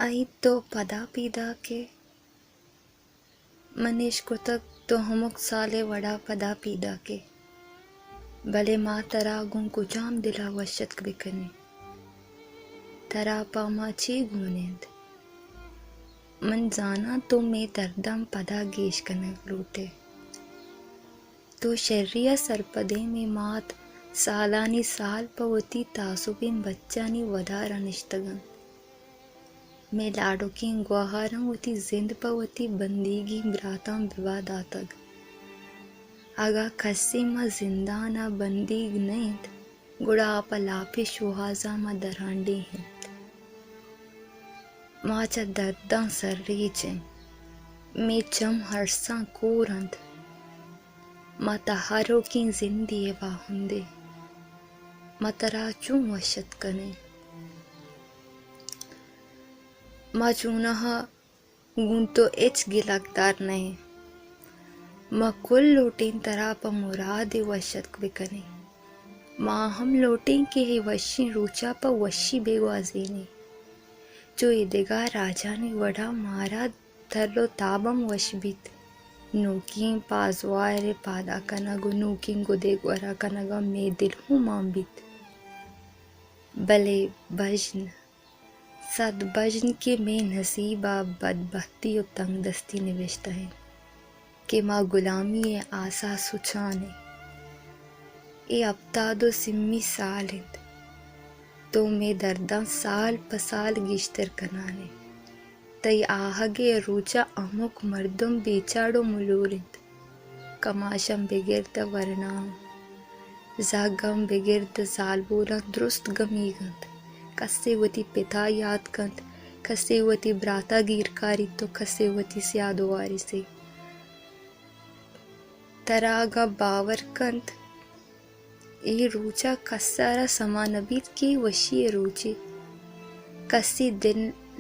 ائید تو پدا پیداک ئے۔ من اشکتگ تو ہمک سال ءِ وڑا پدا پیداک ئے، بلے ما ترا گوں کجام دل ءَ وش اتک بہ کنیں؟ ترا پہ ما چے گون انت؟ من زاناں تو مئے درداں پدا گیش کنگ لوٹ ئے۔ تو شری ءَ سرپد ئے، مئے مات سالانی سال پہ وتی تعصبیں بچانی ودار ءَ نشتگ انت۔ مئے لاڈکیں گوہاراں وتی زند پہ وتی بندیگیں براتاں ببا داتگ۔ اگاں کسے ماں زندان ءَ بندیگ نہ انت، گڑا آ پہ لاپیں شوہازاں ماں درانڈیھ انت۔ ما چہ درداں سرریچ ایں۔ مئے چم ارساں کور انت۔ ما تہاروکیں زندے ءِ واہند ایں۔ ما ترا چون وش اتک کنیں؟ ما چوناہا گوں تو ہچ گلگ دار نہ ایں۔ ما کل لوٹیں ترا پہ مراد ءَ وش اتک بہ کنیں۔ ما ہم لوٹیں کہ اے وشیں روچ ءَ پہ وشی بہ گوازینیں۔ چو اے دگہ راجانی وڑا مارا تر ءُ تاب ہم وش بیت۔ نوکیں پازوار ءِ پادا کنگ ءُ نوکیں گدے گورا کنگ ءَ مئے دل ہوں مان بیت۔ بلے بژن، سد بژن کہ مئے نصیب ءَ بدبہتی ءُ تنگدستی نبشتہ انت کہ ما گلامی ءِ آس ءَ سچان ایں۔ اے ہپتاد ءُ سیمی سال انت۔ تو مئے درداں سال پہ سال گیشتر کنان ئے۔ تئی آہگ ءِ روچ ءَ ہمک مردم بے چاڑ ءُ ملور انت۔ کماشاں بگر داں ورنااں، زہگاں بگر داں زالبولاں درست گمیگ انت۔ کسے وتی پت ءَ یات کنت، کسے وتی برات ءَ گیر کاریت ءُ کسے وتی سیاد ءُ وارث ءَ۔ ترا اگاں باور کنت، اے روچ ءَ کس ءَ را سما نہ بیت کہ اے وشی ءِ روچے۔ کسی دل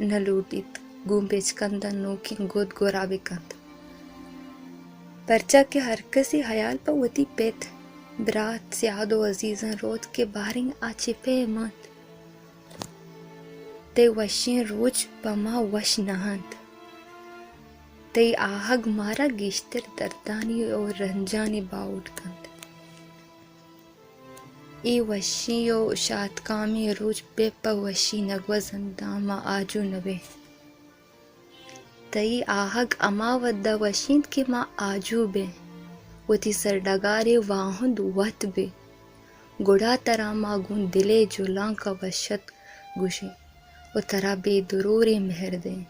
نہ لوٹیت گوں بچکنداں نوکیں گد گورا بہ کنت۔ پرچا کہ ہر کسی ہیال پہ وتی پت، برات، سیاد ءُ عزیزاں روت کہ باریں آ چہ پیم انت۔ تئی وشیں روچ پہ ما وش نہ انت۔ تئی آہگ مارا گیشتر دردانی ءُ رنجانی باہوٹ کنت۔ اے وشیں ءُ شاتکامیں روچ بہ پہ وشی نہ گوزنت داں ما آجو نہ بیں۔ تئی آہگ ہما وھد ءَ وش انت کہ ما آجو بیں، وتی سرڈگار ءِ واہند وت بیں، گڑا ترا ما گوں دل ءِ جلانک ءَ وش اتک گوشیں ءُ ترا بے دروریں مہر دئیں۔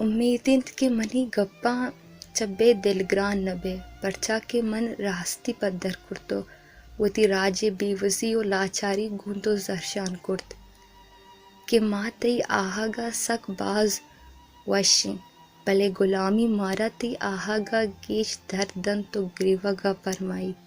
امیت انت کہ منی گپاں چہ بے دلگران نہ بئے، پرچا کہ من راستی پدر کرت ءُ وتی راج ءِ بیوسی ءُ لاچاری گوں تو زہرشان کرت کہ ما تئی آہگ ءَ سک باز وش ایں، بلے گلامی مارا تئی آہگ ءَ گیش درد دنت ءُ گریوگ ءَ پرمائیت۔